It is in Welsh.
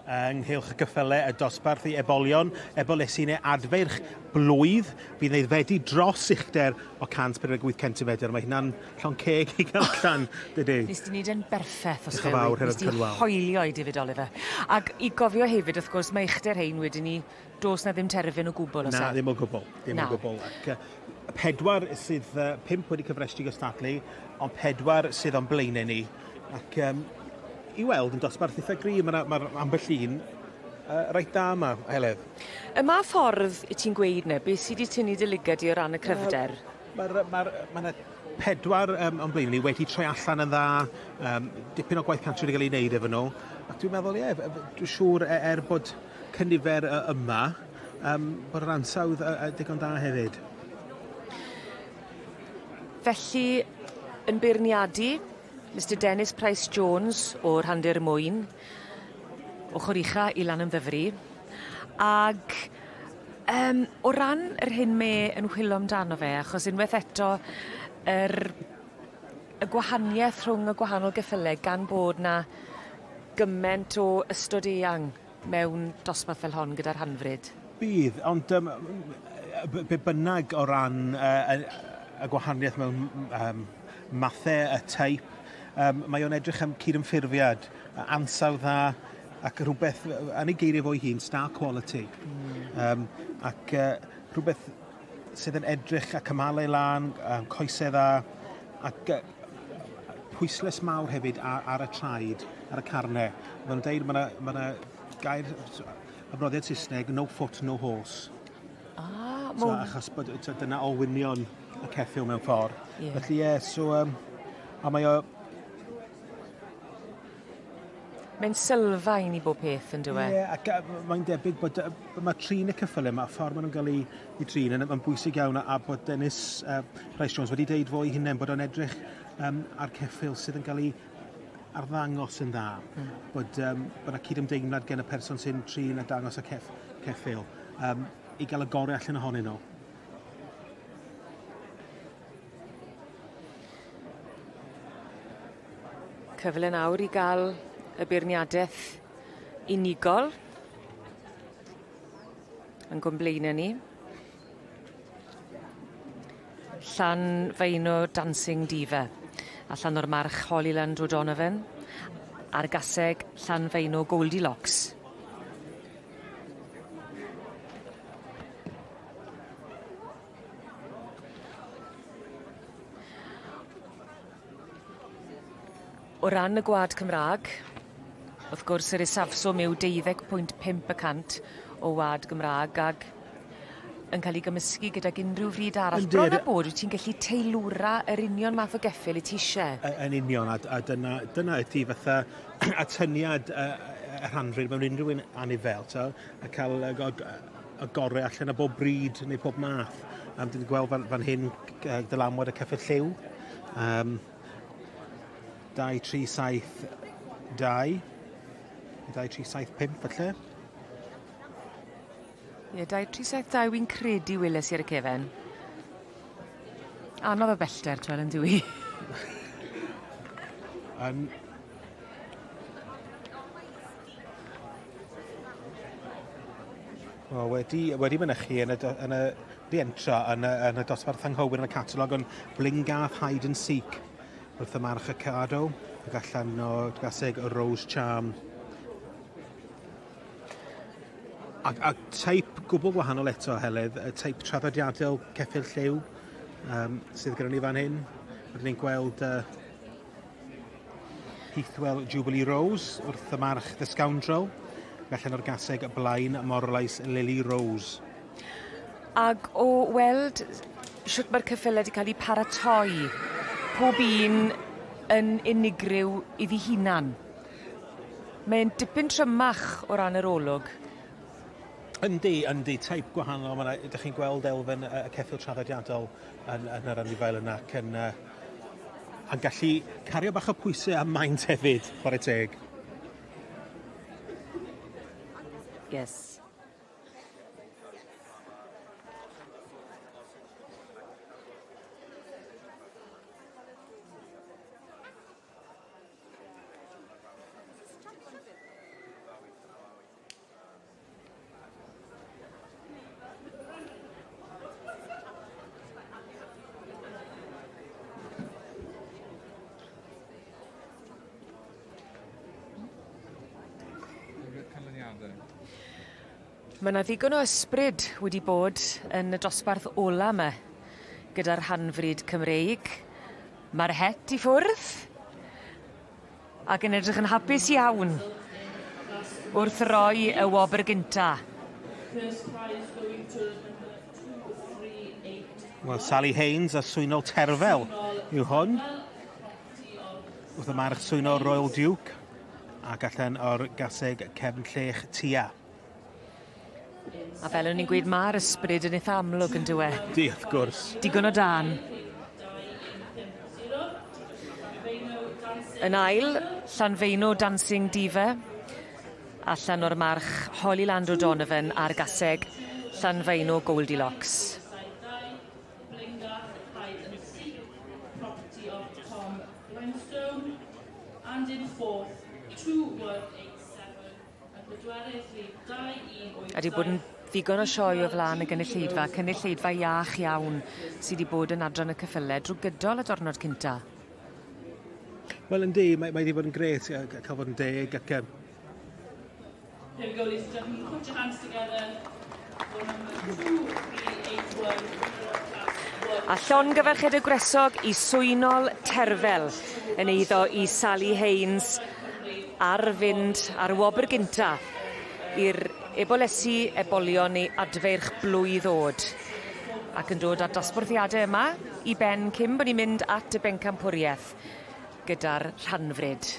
Ynghylch y cyffyle, y dosbarth i ebolion, ebolesi neu adfeirch blwydd, fydd yn aeddfedu dros uchder o 148 centimedr. Mae hynna'n llond ceg i gael allan, dydy? Nes di neud e'n berffeth, Diolch yn fawr, Nes di hoelio i David Oliver. Ac i gofio hefyd, wrth gwrs, mae uchder hein wedyn ni, does na ddim terfyn o gwbl, oes e? Na, ddim o gwbl. Ddim o gwbl. Ac, pedwar sydd, pump wedi cyfrestru gystadlu, ond pedwar sydd o'n blaenau ni. Ac um, i weld yn dosbarth eitha gry, mae ma ambell un reit da yma, Heledd. Y ma ffordd i ti'n gweud 'na, beth sydd wedi tynnu dy lygad di o ran y cryfder? Mae'r ma ma ma pedwar um, o'n blaen ni wedi troi allan yn dda, um, dipyn o gwaith cartre wedi cael ei wneud efo nhw. Ac dwi'n meddwl, ie, yeah, dwi'n siŵr er, er bod cynifer yma, um, bod yr ansawdd digon da hefyd. Felly, yn beirniadu, Mister Dennis Pryce Jones o Rhandir Mwyn, ochor ucha i Lanymddyfri, ag yym o ran yr hyn mae yn whilo amdano fe, achos unweth eto yr y gwahanieth rhwng y gwahanol geffyle gan bod 'na gyment o ystod eang mewn dosbarth fel hon gyda'r hanfryd. Bydd, ond um, be bynnag o ran uh, y, y gwahaniaeth mewn um, mathau, y teip, um, mae o'n edrych am cydymffurfiad, ansawdd dda, ac rhywbeth, yn ei geiriau fo'i hun, star quality. Mm. Um, ac uh, rhywbeth sydd yn edrych a cymalau lan, um, coesau dda, ac uh, pwyslais mawr hefyd ar, ar y traed, ar y carne. Maen nhw'n deud, mae yna ma gair ymroddiad Saesneg, no foot, no horse. Ah, so, achos bod, so, dyna olwynion y ceffyl mewn ffordd. Yeah. Felly ie, yeah, so, um, a mae o Mae'n sylfaen i bob peth yn dyw e? Ie, ac mae'n debyg bod mae trin y ceffylau yma, y ffordd maen nhw'n cael eu, eu trin yn, yn bwysig iawn a, a bod Dennis uh, Price Jones wedi deud fo'i hunain bod o'n edrych um, ar ceffyl sydd yn cael ei arddangos yn dda. Mm. Bod, um, bod yna cydymdeimlad gen y person sy'n trin a dangos y ceff, ceffyl um, i gael y gorau allan ohonyn nhw. Cyfle nawr i gael y beirniadaeth unigol yn gwmblaenau ni. Llanfaeno Dancing Diva allan o'r march Holyland O'Donovan a'r gaseg Llanfaeno Goldilocks. O ran y gwlad Cymra'g, wrth gwrs yr isafswm yw 12.5 y cant o wlad Gymra'g ag yn cael ei gymysgu gydag unrhyw frid arall. Yndi. Bron a bod wyt ti'n gallu teilwra yr union math o geffyl i ti isie. Yn union a a dyna dyna ydi fatha atyniad y y rhanfrid mewn unrhyw un anifel t'o' a ca'l y go- y gorau allan o bob bryd neu pob math. Um, dyn ni'n gweld fan, fan hyn dylanwad y ceffyl lliw. Um, 2, 3, 7, 2. 2, 3, 7, 5 falle. Ie, 2, 3, 7, 2 wy'n credu weles i ar y cefen. Anodd o bellter, twel, yn dyw i. um, Wel, wedi, wedi mynychu yn y, yn y, wedi entro yn y, yn y dosbarth anghywir yn y catalog, ond Blingarth Hide and Seek wrth y march y Cado, ac allan o gaseg y Rose Charm. A, a teip gwbl wahanol eto, Heledd, y teip traddodiadol ceffyl lliw um, sydd gyda ni fan hyn. Rydyn ni'n gweld uh, Heathwell Jubilee Rose wrth y march The Scoundrel, ac allan o'r gaseg y blaen Morlais Lily Rose. Ag o weld shwt ma'r ceffyle 'di ca'l 'u paratoi, pob un yn unigryw iddi hunan. Mae'n dipyn trymach o ran yr olwg. Yndi, yndi, teip gwahanol. Ma' 'na, 'dych chi'n gweld elfen y y ceffyl traddodiadol yn yn yr anifail yna ac yn yy a'n gallu cario bach o pwyse a maint hefyd, chwarae teg. Yes. Mae 'na ddigon o ysbryd wedi bod yn y dosbarth ola 'my gyda'r rhanfrid Cymreig. Ma'r het i ffwrdd ac yn edrych yn hapus iawn wrth roi y wobr gynta. Wel, Sally Haynes a Swynol Terfel yw hwn. Wrth y march Swynol Royal Duke ac allan o'r gaseg cefn llech tua. A fel o'n i'n gweud, ma'r ysbryd yn eitha amlwg yn dyw e? Di, wrth gwrs. Digon o dân. Yn ail, Llanfeino Dancing Diva, allan o'r march Hollyland O'Donovan a'r gaseg Llanfaeno Goldilocks. A 'di bod yn ddigon o sioe o flan y gynulleidfa, cynulleidfa iach iawn sy 'di bod yn adran y ceffyle drw gydol y diwrnod cynta. Wel yndi, mae, mae 'di bod yn grêt cael fod yn deg ac um... Here we go, ladies and gentlemen, put your hands together for number 2381. A llongyfarchiadau gwresog i Swynol Terfel yn eiddo i Sally Haynes ar fynd ar y wobr gynta i'r ebolesi, ebolion neu adfeirch blwydd o'd. Ac yn dod â'r dosbarthiade yma i ben cyn bo' ni'n mynd at y bencampwrieth gyda'r rhanfrid.